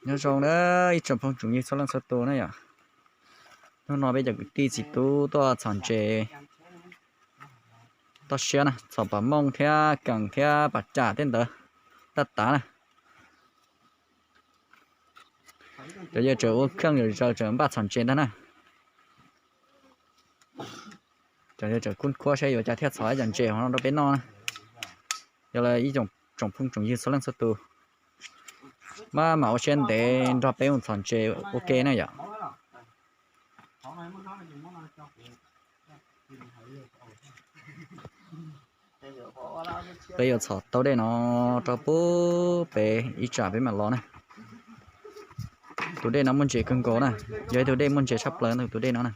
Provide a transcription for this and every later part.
Nyob zoo na ib tsoom phooj tsoom ywg txhua leej txhua tus na yom. Hnub no peb cov kwv tij txiv tub tuaj txhom ntses toj siab na, txhom pam mooj thiab kees thiab pam cam tej ntawd, taj tav na. Cov yawg tseem ua kheej zom zaws tseem npaj txhom ntses ntag na. Cov yawg tseem kub khuab saib yuav cas thiaj txhom ib co ntses hauv no rau peb noj na. Yog li ib tsoom phooj tsoom ywg txhua leej txhua tus, maj mam ua siab ntev nrog peb mus txhom ntses ua ke na yom. Peb yuav txhom tau dej no rau pub pem ib tsam peb mam los na. Tus dej no muaj ntses kawg nkaus na, yog ib tug dej muaj ntses tshaj plaws tus dej no na.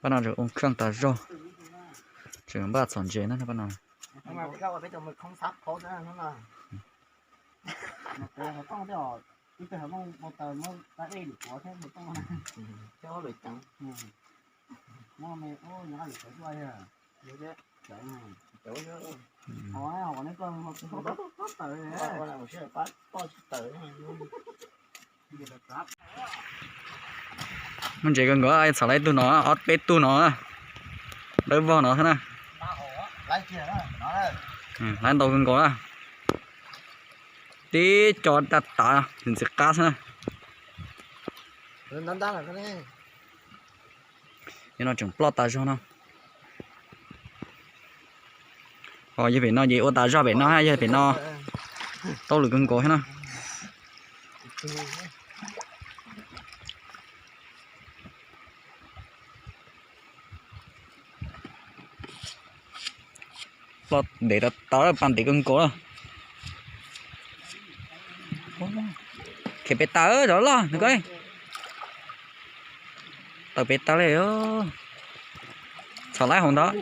Pab no tseem ua kheej tas zog, tseem npaj txhom ntses na pab no. Muaj ntses kawg nkaus, txhom lawm ib tug no, ob peb tug no, dawb vog no thiab na. Lawv ntau kawg nkaus na. Tib co daj tav ntxim qab xwb na. Yog no tseem ploj tas zog no. Yog pem no ces ua tas zog pem no, yog pem no tau lwm kawg nkaus thiab na. Ploj ntev tas tas, pas ntev kawg nkaus. Khiav pem tas cov loj nws ko. Tawm pem tas li. Txhom laib hauv ntawd.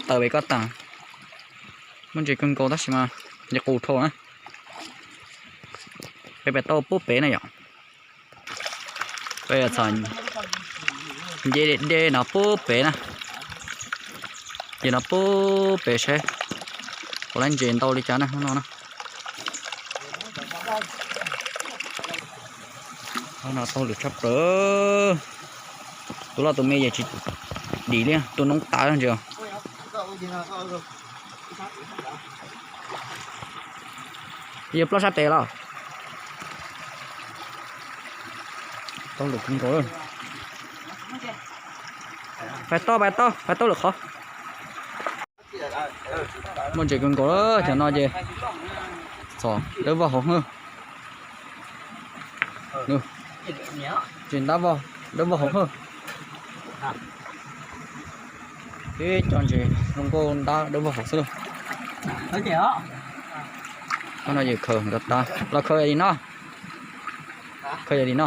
Tawm pem ko tas. Muaj ntses kawg nkaus tab sis mas nce qus dhau na. Peb pem tau pub pem na yom. Peb txhom nce dej no pub pem na. Ces no pub pem saib puas laib ntses ntau li cas na hnub no na. Hnub no tau lwm tshaj plaws. Tus loj tus me ces tsis dim li, tus noob tas ntses. Yog ploj sab pem los? Tau lwm kawg nkaus. Pais tau, pais tau, pais tau lwm qhov. Muaj ntses kawg nkaus, cov no ces txhom dawb vog hauv hwj. Ntses ntab vog, dawb vog hauv hwj. Tib co ntses zoo nkauj ntab dawb vog hauv xwb lauj. Hnub no yus khaws tas, los khaws li no. Khaws li no.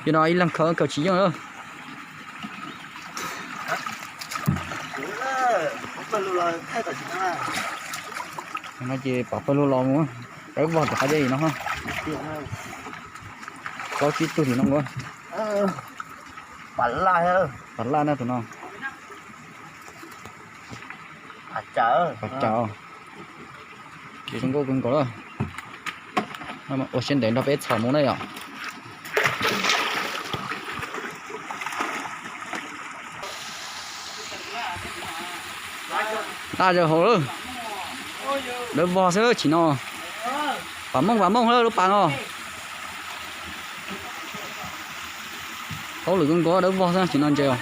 Yus no ib leeg khaws khaws tsis yeej lawm. No ces pom pawg lug los mus, dawb vog tom qab dej li no. Plaub tsib tug li no nkaus. Pam laj na tus no. Pam cas, ces zoo nkauj kawg nkaus lawm. Ua siab ntev nrog peb txhom mus na yom. Daj zaws hauv lawm. Dawb vog xwb chim no. Pam mooj pam mooj lawm lub pas no. Tau lwm kawg nkaus, dawb vog xwb chim no ntses os.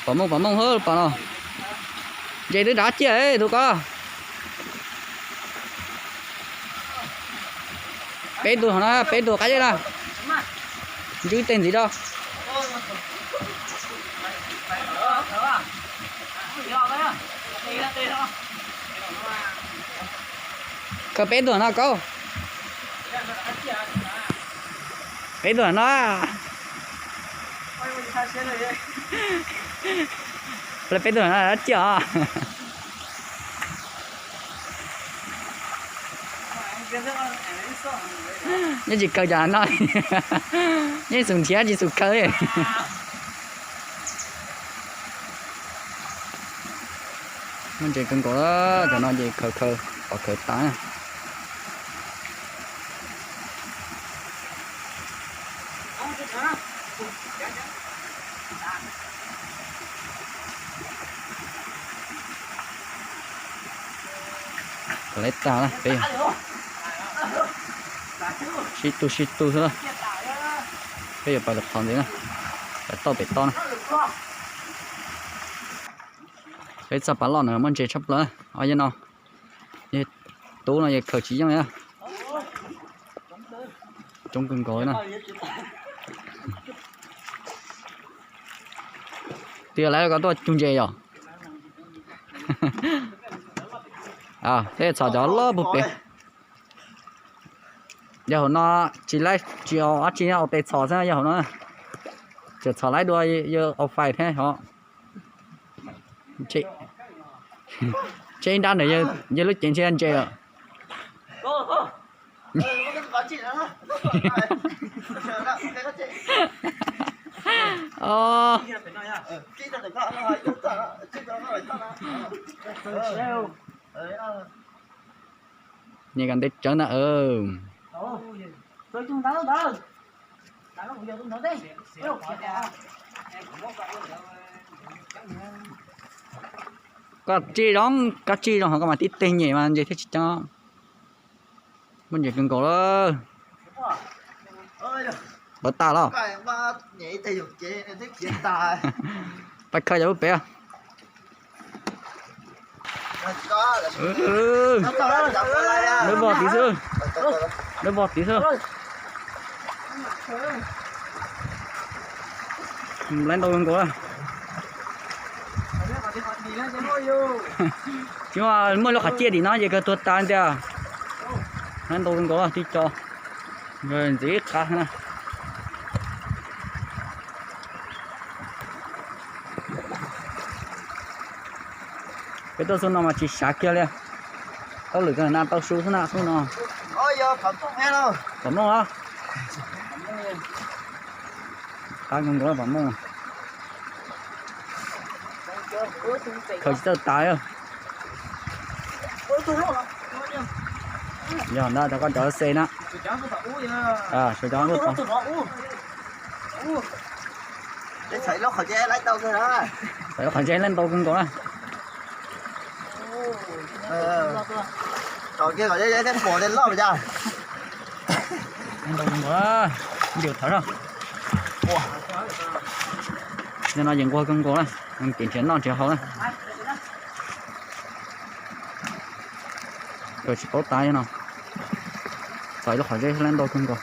Pam mooj pam mooj lawm lub pas no. Ntses twb nrad ciaj tus ko. Peb tug hauv no, peb tug qab zej na. Ntswb tej ntxiv rau. Peb tuaj no Kaub. Peb tuaj no. Peb tuaj no dab tsi os? Nyob tsis kawg cov no. Nyob xum nrhiav tsis xum kawg li. Muaj ntses kawg nkaus, cov no ces khaws khaws, pov khaws tas. Khaws tag, peb sib tug sib tug xwb. Peb yuav pais lawm qhov ntxiv na, pais toj pem toj na. Peb txoj pas loj na muaj ntses tshaj plaws. Ob yawg no, yawg Tub no yawg khaws tsis yeej na. Coob kawg nkaus na. Tias lawv kom tuaj cug ntses yom. Peb txhom cov loj puag pem. Yog hauv no tsis laib tsis ua dab tsi, ua tes txhom xwb yog hauv no. Tseem txhom laib dua yawg au fais thiab hov. Tshe ib nrab ntawd yawg lub cev ntshe ntses lawm. Nyias kom ntev tsawv ntag. Koj tsij zoo, koj tsij zoo ho koj mas tib teg nyem mas ntses thiaj tsis coob. Muaj ntses kawg nkaus lawm. Pov tas los? Pais khaws cov lub pem. Lawv vog tid xwb. Lawv vog tid xwb. Laib ntau kawg nkaus. Tsis muaj lub qhov ciaj tim no ces kawg tuag tas tiag. Laib ntau kawg nkaus tib co. Ntxiv ib qab na. Peb tuaj xub no mas tsis sav kiag li. Tau lwm kawg na, tau su xwb na xub no. Pom mloog os. Qab kawg nkaus pom mloog. Khaws tsis txawj tas. Yog ntag, cov koj cov xe na. Sawv cov txhais lub qhov ntsej laib ntau kawg nkaus na. Tom kiag kom thiab pom tej loj mas cas. Ntau kawg nkaus, ntiav thawv na. Yog no ces nquag kawg nkaus na, ces nrhiav noj nrhiav haus na. Khaws tsis paub tas yog no. Txhais lub qhov ntsej laib ntau kawg nkaus.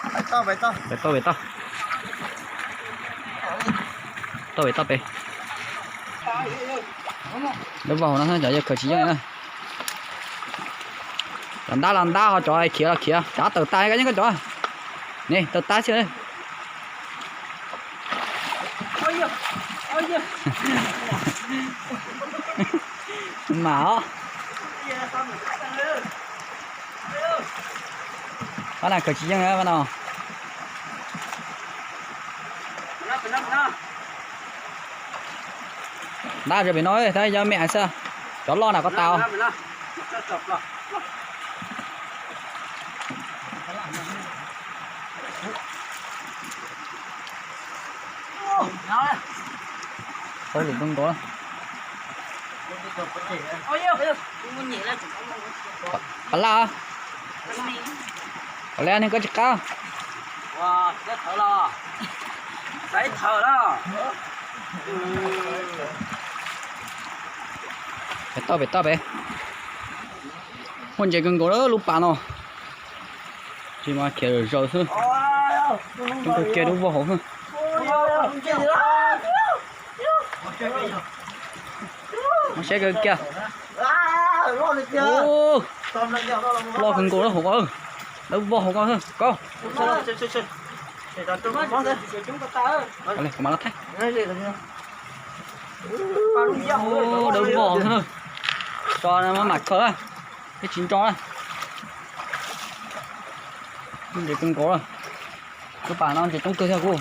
Pem toj, pem toj. Toj pem toj pem. Lub vog no cov yawg khaws tsis yeej na. Cov ntab los ntab, ho cov khiav los khiav, cov tawm tas koj yeej koj cov. Ne, tawm tas xwb. Mas os. Pab na khaws tsis yeej pab no. Ntab rau pem no, tab yog me ais xwb. Cov loj na koj tas. Tau lwm zoo nkaus. Pab laj. Pab laj, nej koj tsis qab. Pem toj pem toj pem. Muaj ntses kawg nkaus lub pas no. Tsis mas khiav zaws xwb. Coob kawg kiag lub vog hauv xwb. Saib kiag. Loj kawg nkaus hauv ko, dawb vog hauv ko, Kaub. Kuv mam los thaij. Dawb vog xwb na. Tso mam khaws, peb tsis nco na. Ntses kawg nkaus. Lub pas no ntses coob kawg thiab kuv.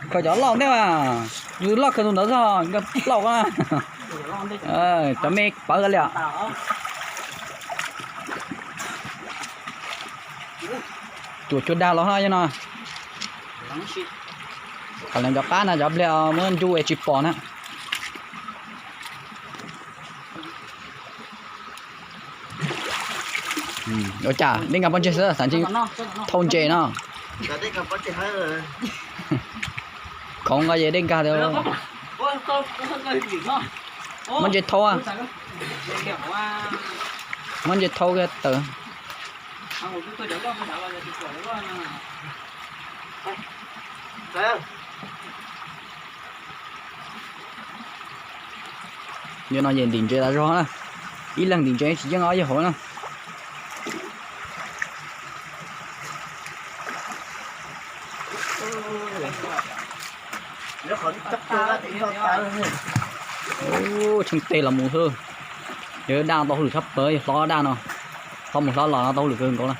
Khaws cov loj ntej mas, yus loj khaws tus ntawd txog nkawd loj. Cov me pawv li os. Cuam cuag dag los no yog no. Qhov leej cov qab na cov npliag muab ncu es tsis pom na. Ua cas dej nkag pob ntseg xwb xav ntshe thau ntses no. Khoov nqa ces dej nkag. Muab ntses thau, muab ntses thau kiag tawm. Yog no ces ntim ntses tas zog na. Ib leeg ntim ntses tsis yeej ob yawg hauv na. Tsheej teg los mus xwb. Yog daj no tau hauj lwm tshaj plaws, yog hlob daj no, hlob mus hlob los no tau hauj lwm kawg nkaus na.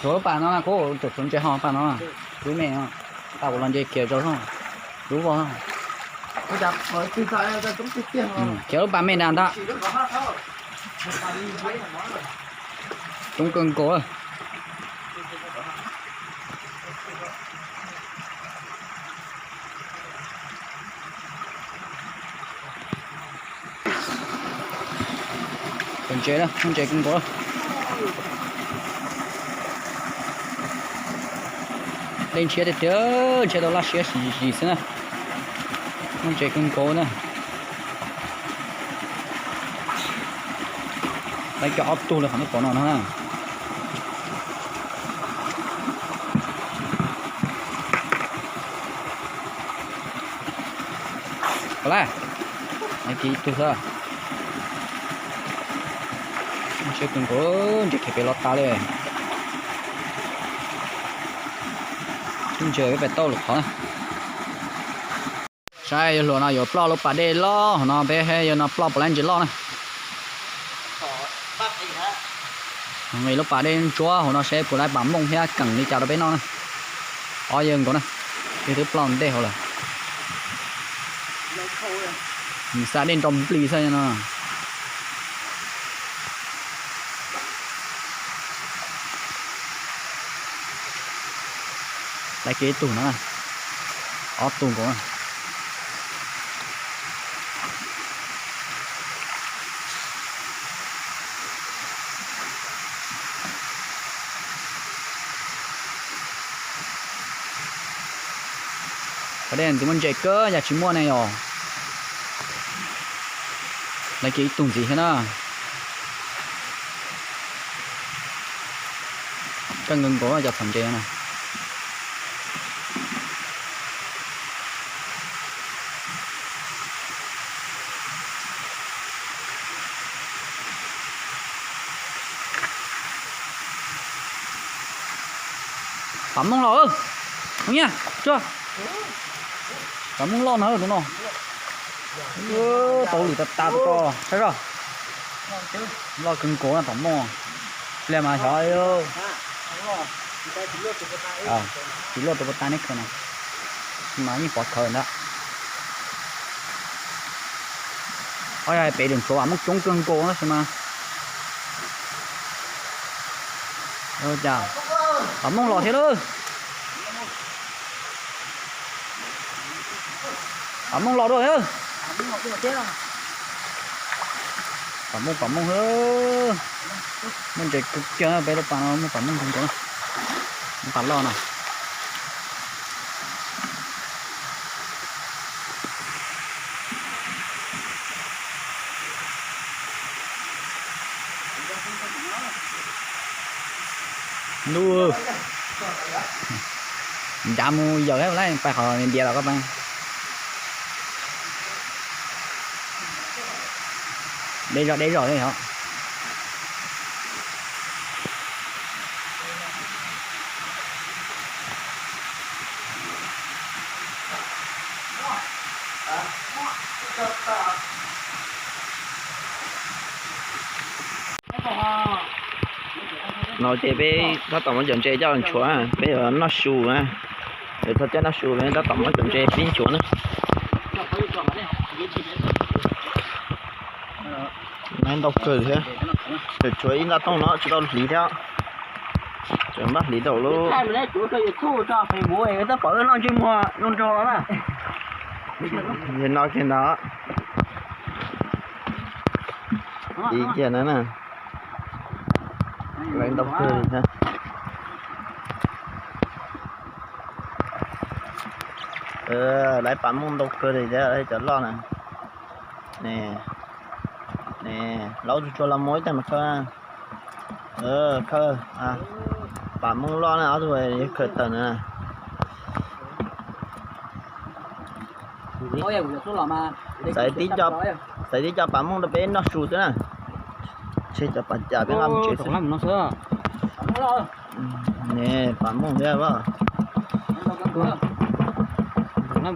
Lub pas no kuv tseem tshuav ntses ho pas no, lub me no, tas kuv los ntses khiav zog, lub vog. Khiav lub pas me nrad ntag. Coob kawg nkaus. Ntses, ntses kawg nkaus. Dej ntshiab tiag tiag, ntshiab tau laj siab zis zis xwb na. Muaj ntses kawg nkaus na. Lawv cog ob tug li qhov nej pom no no na. Ua laj, lawv kiag ib tug xwb. Ntshiab kawg nkaus, ntses khiav pem los tas li. Tub ntses peb pais tauj lwm qhov na. Saib yuav hluas no yuav ploj lub pas dej loj hauv no, peb yuav no ploj puas laib ntses loj na. Lub pas dej ntsuab hauv no saib puas laib pas mooj thiab keem li cas rau peb noj na. Ob yawg nkaus na, yawg twb ploj ntej hauv lawm. Nws xa dej nrov nplig xwb no. Lawv kiag ib tug no, ob tug nkaus. Pas dej ntxim muaj ntses kawg, yog tsis muaj ne yog. Lawv kiag ib tug ntxiv thiab na. Kawg nkaus nkaus cov txhom ntses na. Pas mooj los, nyiaj tsuag. Pas mooj loj no tus no. Tau lwm tas tas tus ko saib zoj. Loj kawg nkaus no pas mooj. Pliag mas xyov tsis luaj tus puas tas neb khaws no, mas yeej pov khawv ntag. Ob yog pem lwm tshuav pas mooj coob kawg nkaus tab sis mas. Cas pas mooj los thiab lawm. Pas mooj los dua. Pas mooj, pas mooj. Muaj ntses kawg kiag peb lub pas no muaj pas mooj kawg nkaus. Pas loj no. Ntuj, nrad mus yawm thiab lawm, pais qhov ntiav los koj pais. Deb zog deb zog thiab yog. No ces peb tab tom muab cov ntses coj los nchuav, peb yuav noj su na. Peb txhob coj noj su, peb tab tom muab cov ntses pib nchuav na. Nab ntau kawg thiab. Tseem tshuav ib nta tooj no tsis tau hliv thiab. Tseem npaj hliv tau lub. Yog no kiag ntag. Ib kiag na na. Lawv ntau kawg li thiab. Lawv pam mooj ntau kawg li thiab, cov loj na. Ne, ne, laub tsuag tsuag los mus ib tag mas khawb. Khawb, pam mooj loj na, ob tug khaws tawm na. Xaiv tib co pam mooj rau peb noj su xwb na. Tseg cov pas cas peb nqa mus tsev xwb. Ne, pam mooj thiab as. Qhov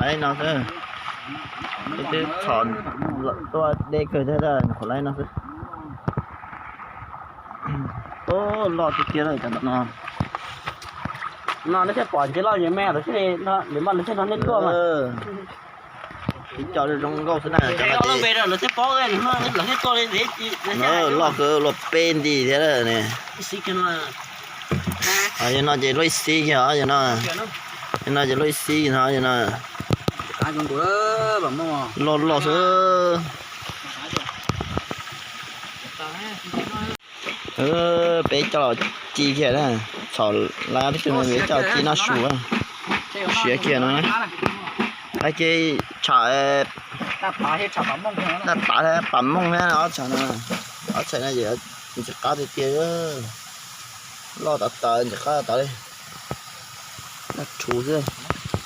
laib no xwb. Ib twb txhom tuaj deb kawg thiab, qhov laib no xwb. Ub, loj tiag tiag lawm cov no. No nej thiaj pom ntses loj ntses me lawm thiaj li, lawv mas lawv thiaj nrog nej tuaj mas. Ib co zoo nkauj xwb na. Loj kawg luaj peb nti thiab ne. Yog no ces luaj ib xib kiag os, yog no. Yog no ces luaj ib xib no, yog no. Loj loj xwb. Peb coj los ci kiag na, txhom lawv peb tug no coj los ci noj su, siav kiag no. Hais ces tsham, tsham pam mooj thiab ob tsham no, ob tsham no ces ntxim qab tiag tiag, loj tas tas ntxim qab tas li. Dab rhuv xwb,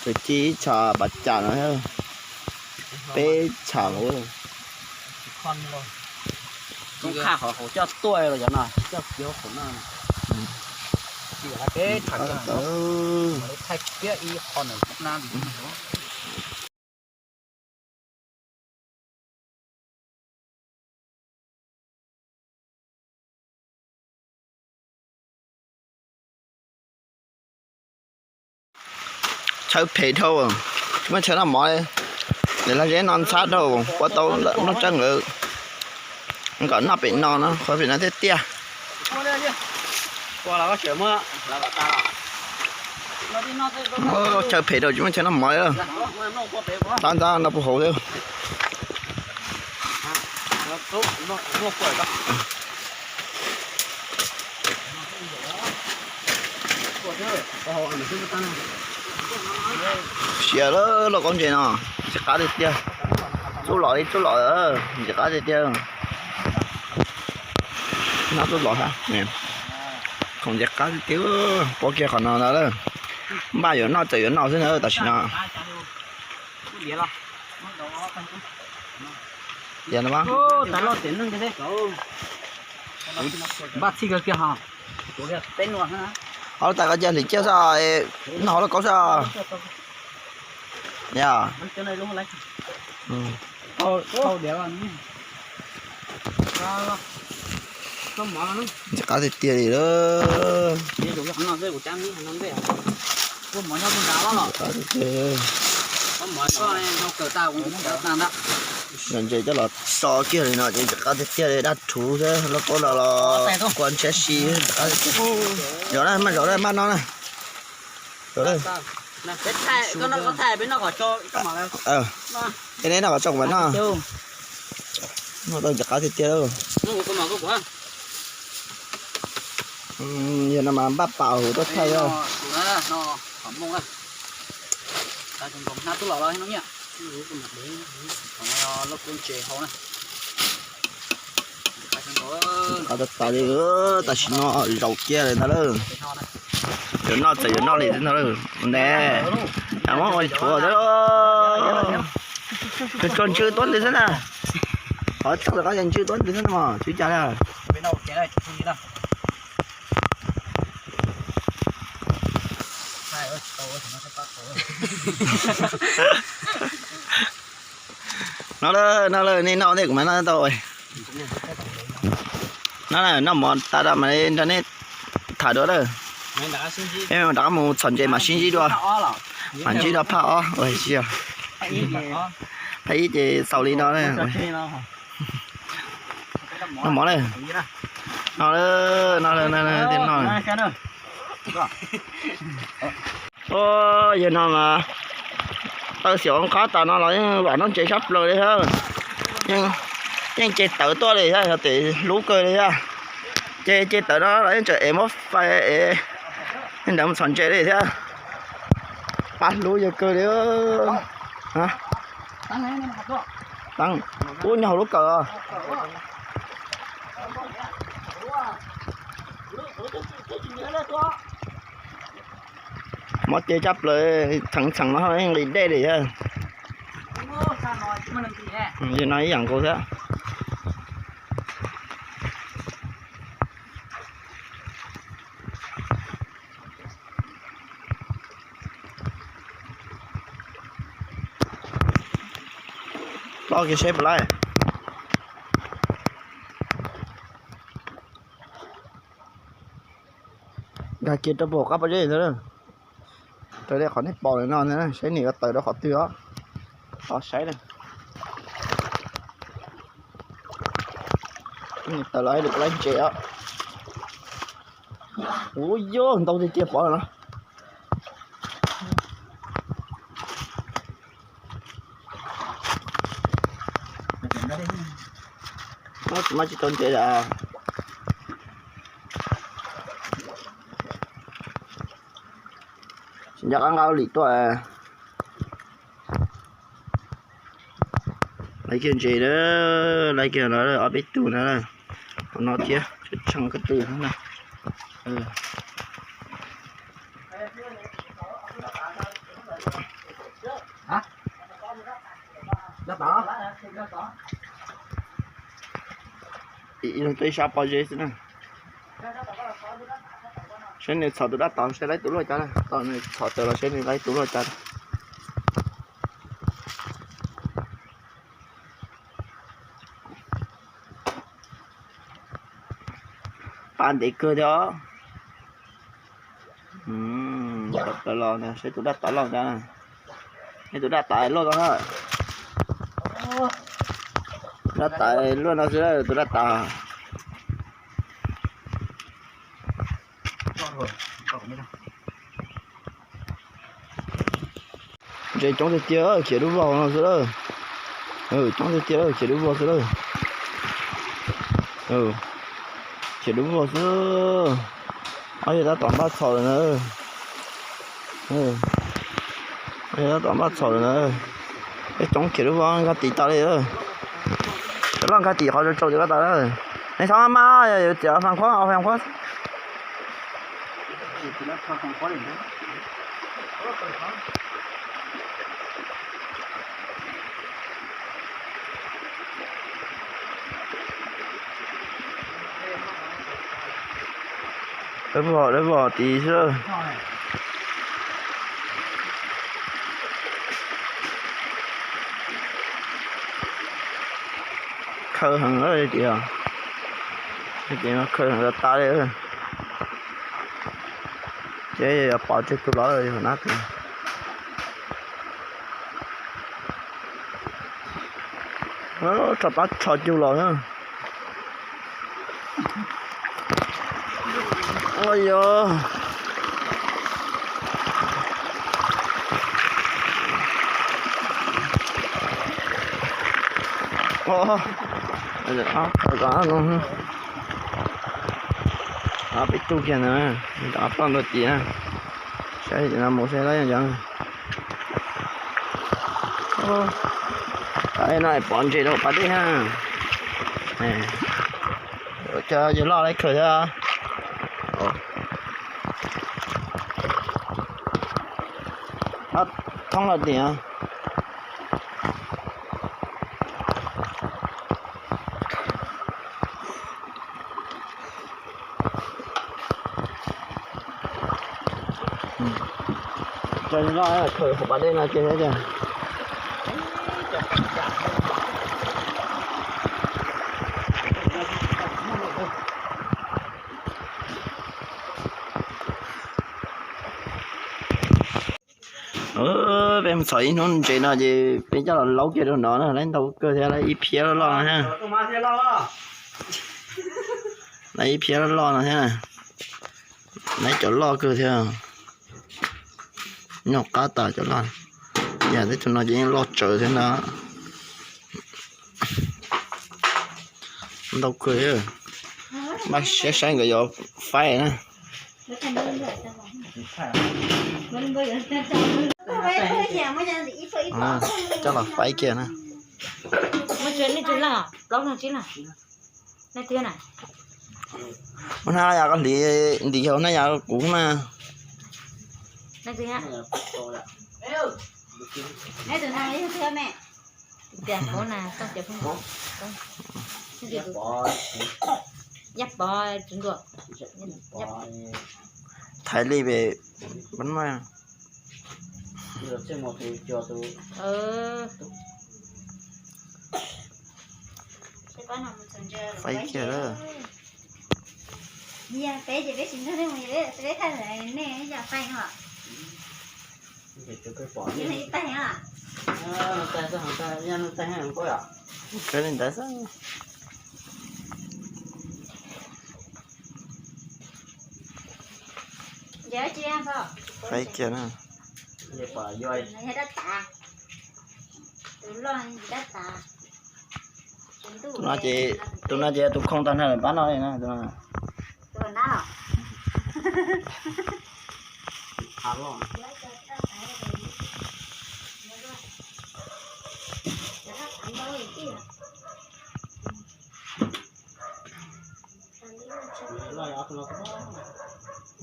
txawm ci ib tsham pas cas no, peb tsham los. Toob qhaj qhov hauv coj tuaj los cov no, coj kiag qhov no. Thaij kiag ib qho na. Chaw phem dhau, tsis muaj chaw noj mov li. Lawv los zeb no ntxhab dhau, puab tau nplooj tsawb nkawd kom noj pem no na, qhov pem no tiaj tiaj. Chaw phem dhau tsis muaj chaw noj mov li. Tab ntxab no puag hauv xwb. Siav lawm, loj koob ntses no, ntxim qab tiag tiag. Txuj lom li txuj lom, ntxim qab tiag tiag. Noj txuj lom, khoom ntxim qab tiag tiag. Pov kiag qhov no ntag lawm. Npaj yuav noj txawm yuav noj xwb na tam sim no. Npaj txhij kawg kiag ho. Hauv tas koj cia hliv ciaj xwb, noj hauv lauj kaub xwb. Yog. Ntxim qab tiag tiag li lawm. Ntses coj los tso kiag li no ces ntxim qab tiag tiag li, dab rhuv xwb, lauj kaub no los kua ntshiab si, ntxim qab tiag tiag. Zov na, maj zov na, maj no na. Eb, neb noj kom tso kuv mam noj. Noj tau ntxim qab tiag tiag lawm. Yog no mas npaj pam huv tuaj thaij. Tas tas li, tam sim no zaum kiag li ntag lawm. Yuav noj txawm yuav noj li ntag lawm ne. Muab ua tshuav xwb. Tsuag tsuag ntsw tuab ntws xwb na. Qhov tseeb lawm qab ces ntsw tuab ntws xwb no mas tsis ua cas li. No lawm, no lawm, nej noj nej kuv mam noj tau. No, noj mov tas lawm mam li nrog nej tham dua lawm. Peb mam rov qab mus txhom ntses mam sib ntsib dua. Mam ntsib dua phaj ob ua si. Phaj ib ces xaus li no. Noj mov lawm. No lawm, no lawm, no lawm, no lawm. Yog no mas taw xiaum qab tas no los yeej vam noj ntses sab plaws li thiab. Yeej ce tawv tuaj li thiab, yog tes hlub kawg li thiab. Ce ce tawv no los yeej tseem ev muab fais ev ntawd mus txhom ntses li thiab. Pab hlub yawg kawg li. Ub, nyob hauv lub kawm os. Mob ce tshaj plaws, txheev txheev no nqis dej li thiab. Yog no ib yam nkaus thiab. Ploj kiag seb puas laib. Nkag kiag rau puag qab pob zeb ntawd. Raws li qhov nej pom lawm no ntag, saib nws yuav tawm rau qhov twg os. Los saib na. Nws tawm los lawm puas laib ntses os. Ua yog ntau tiag tiag pom lawm no. Muab tsis tau ntses lawm. Tsis nco qab nqa lim tuaj. Laib kiag ntses na, laib kiag no ob peb tug na. Hauv no thiab, tseem koj tw na. Ib leeg tuaj ib sab pob zeb xwb na. Saib nws txhom tus dab tod saib laib tus luaj cas lawm, tos nws txhom tawm los saib nws laib tus luaj cas. Pab ntev kawg thiab os. Tawm los saib tus dab tod luaj cas. Saib tus dab tod luaj tod. Dab tod luaj no xwb, tus dab tod. Ntses coob tiag tiag, khiav dub vog no xwb lawm. Coob tiag tiag, khiav dub vog xwb lawm. Khiav dub vog xwb. Ob yawg tab tom npaj txhom lawm na. Ob yawg tab tom npaj txhom lawm na. Peb coob khiav dub vog nkag tim tas li. Cov loj nkag tim qhov tsaus tsaus tim ko tas. Nej txhob maj, yuav txiav fas qhuab, fas qhuab. Dawb vog dawb vog tid xwb. Khawv heev lawm tias, tias khawv heev tas tas li. Ces yog pom tseg tus los yog nab tus. Rho pab rho cug los na. Ua yog ob peb tug kiag ntawd, rov ploj ntua tim na. Saib no mus saib lawm yog. Tam no pom ntses rau pas dej na. Cov yawg loj lawv khaws thiab. Thoob los tias. Cov loj khaws hauv pas dej no ces thiab. Peb mus txhom ib hnub ntses no ces peb coj los laub kiag rau no na, laib ntau kawg thiab, laib ib phiab loj loj no thiab. Laib ib phiab loj loj no thiab. Laib cov loj kawg thiab. Nyuag qab tas cov loj. Yam teb tug no ces yeej loj tsawv thiab ntag. Ntau kawg thiab. Npaj siab saib nkawd yuav faib na. Coj los faib kiag na. Ua hnab yog koj hliv ntim, ua hnab yog kuv na. Thaiv li peb pab mas. Faib kiag lawm. Peb ces peb tsis nrog nej mus, peb thaij nej yam faib no. Peb li ntawd xwb. Faib kiag na. Tus no ces, tus no ces tus khoo tag nrho lawm pab no li na.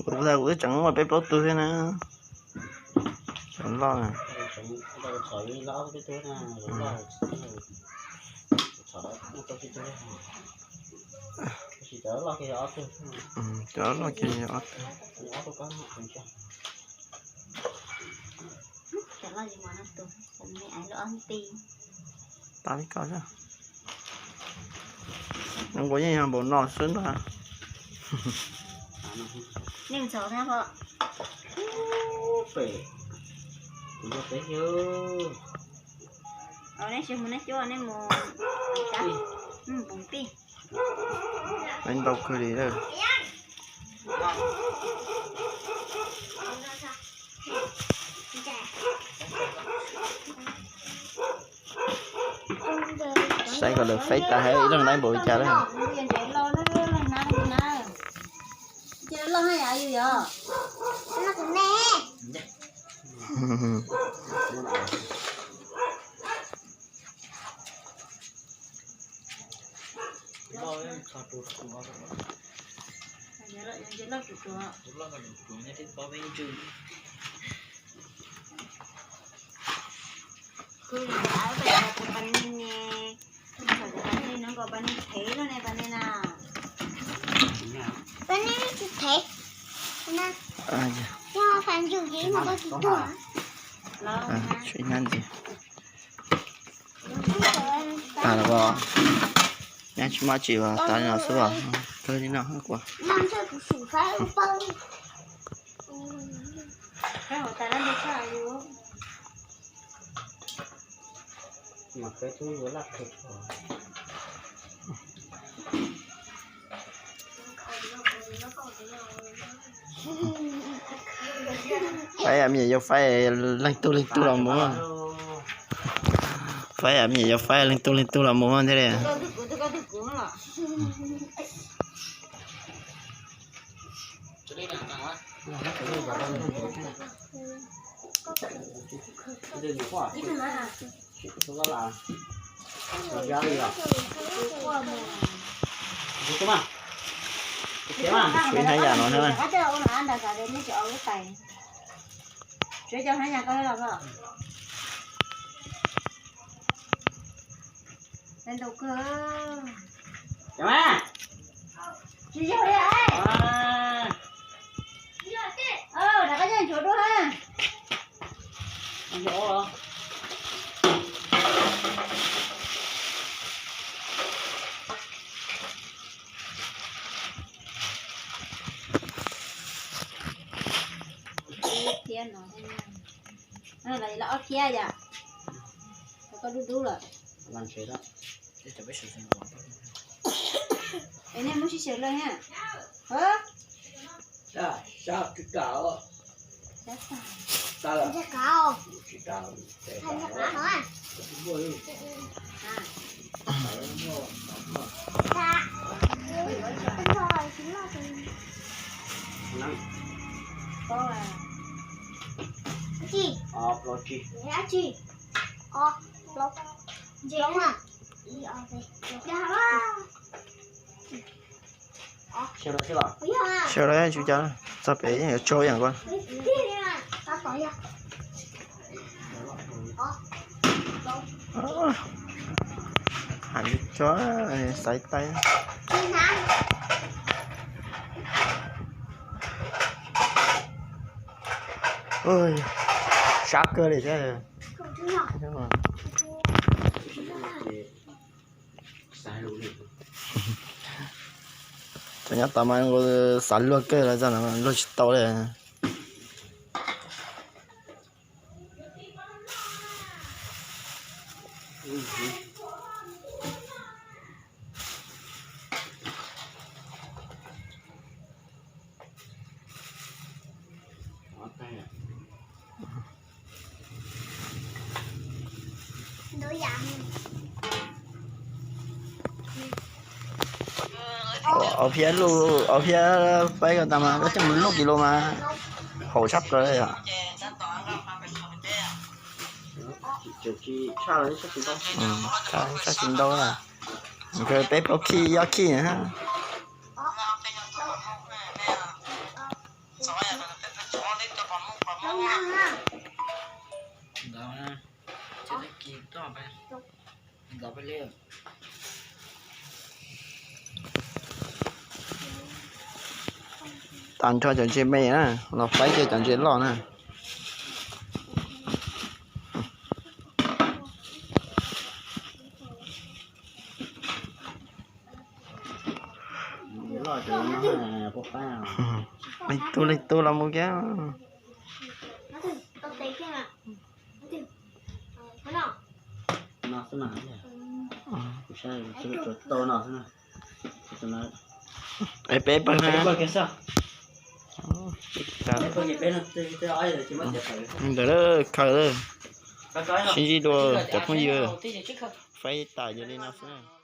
Kuv tseem muaj peb plaub tug thiab na. Cov loj na. Cov loj kiag yog ob tug. Tas li ko xwb. Nws nkaus yeej yog npaum no xwb ntag. Ntau kawg li lawm. Saib kom lawv faib tas hais ib leeg laib npaum li cas lawm. Tshuav ib hnab ntxiv. Tas lawm os. Nyab tsis muaj dab tsi os, tas li no xwb os. Kawg li no kuv. Faib me nyuam yaus faib leej tug leej tug los mus. Faib me nyuam yaus faib leej tug leej tug los mus thiaj li. Tshuav ib hnab yam no thiab na. Ob phiab no, ob phiab yom, koj dub dub lawm. Es nej muab sib xyaw lawm ha. Xyaw lawm tsis ua cas, txog pem yuav tsau yam ko. Hais tso, xaiv taib. Sab kawg li thiab. Thaum nyob tod mas xav luag kawg los txog no luag tsis tau li. Ob phiab lub, ob phiab paib ko tas mas koj coj mus luj kis lus mas haum tshaj plaws li os. Tshaj tsis ntau, nkawd peb plaub khij ob khij na. Tas nrho cov ntses me na, los faib kiag cov ntses loj na. Leej tub leej tub los mus kiag. Es peb pawg na. Ntawd khaws, sib ntsib dua cov phooj ywg, faib tas yog li no xwb.